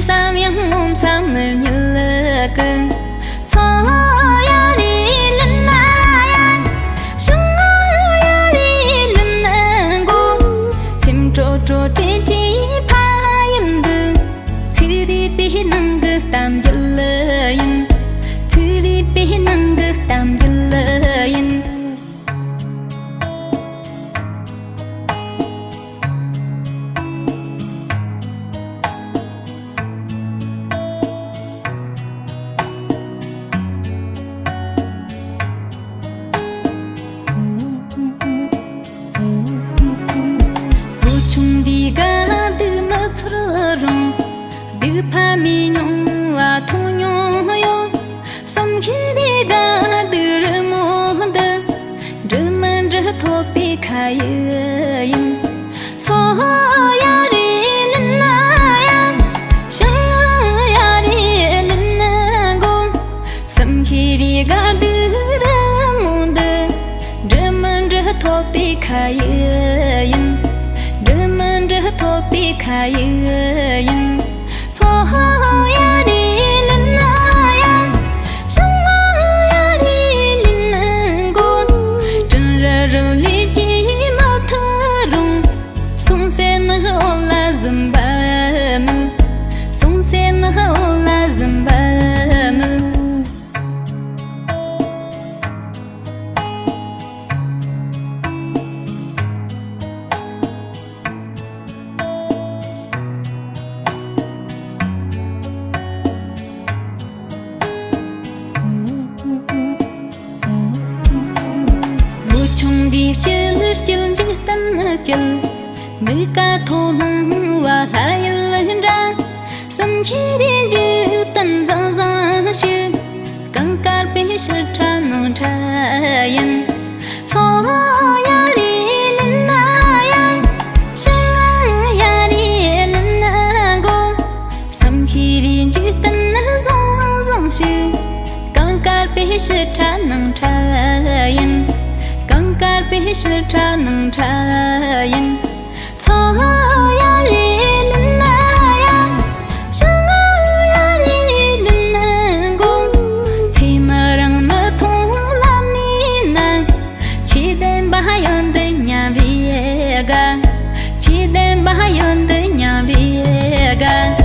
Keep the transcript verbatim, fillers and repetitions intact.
བསམ་ཡང་ངོ་མཚམས་མི་ཉིད་ཀི། སོ་ཡ་རི་ལི་ན་ཡ། ཤང་ཡ་རི་ལི་ན་མགོ། ཚིམ་ཀྲོ་ཀྲོ་ཀྲེ་ཀྲེ་ཕ་ཡུལ་འདི། ཚིག་རིག་པའི་ནང་གི་གཏམ་རྒྱུད་ཡིན། ཚིག་རིག་པའི་ནང་གི་གཏམ་རྒྱུད་ཡིན། ལོ་ཆུང་འདི་ག་སྡུག་མི་ཚོར་རུང་། སྡུག་ཕ་མའི་མྱོང་བ་མཐོང་མྱོང་ཡོད། བསམ་ཤེས་རེ་དགའ་སྡུག་རི་མོ་འདི། འབྲི་མི་འབྲི་ཐོབ་པའི་ཁ་ཡིག་ཡིན། སོ་ཡ་རི་ལི་ན་ཡ། ཤང་ཡ་རི་ལི་ན་མགོ། བསམ་ཤེས་རེ་དགའ་སྡུག་རི་མོ་འདི། འབྲི་མི་འབྲི་ཐོབ་པའི་ཁ་ཡིག་ཡིན། འབྲི་མི་འབྲི་ཐོབ་པའི་ཁ་ཡིག་ཡིན། སོ་ཡ་རི་ལི་ན་ཡ། ཤང་ཡ་རི་ལི་ན་མགོ། དྲིན་ར་རུ་ལི་ཅི་མ་ཐུ་རུང་། སོང་སེ་ནག་འོ་ལ་ཟིན་པ་མིན། སོང་སེ་ནག་འོ་ལ་ཟིན་པ་མིན། ལོ་ཆུང་འདིའི་སྐྱིད་སྐྱིད་འཇིག་རྟེན་སྐྱིད། མིག་དཀར་ཐོག་སྣང་བ་ལྷ་ཡུལ་འདྲ། བསམ་ཤེས་རེ་འཇིག་རྟེན་བཟང་བཟང་ཞིག། གངས་དཀར་པོའི་ཕྱི་ཁྲ་ནང་ཁྲ་ཡིན། སོ་ཡ་རི་ལི་ན་ཡ། ཤང་ཡ་རི་ལི་ན་མགོ། བསམ་ཤེས་རེ་འཇིག་རྟེན་བཟང་བཟང་ཞིག། གངས་དཀར་པོའི་ཕྱི་ཁྲ་ནང་ཁྲ་ཡིན། གངས་དཀར་པོའི་ཕྱི་ཁྲ་ནང་ཁྲ་ཡིན། སོ་ཡ་རི་ལི་ན་ཡ། ཤང་ཡ་རི་ལི་ན་མགོ། ཚེ་མི་རིང་མི་ཐུང་ལམ་ནས་ན། ཆོས་ལྡན་པ་ཡོན་ཏན་མཉམ་པའི་དགའ། ཆོས་ལྡན་པ་ཡོན་ཏན་མཉམ་པའི་དགའ།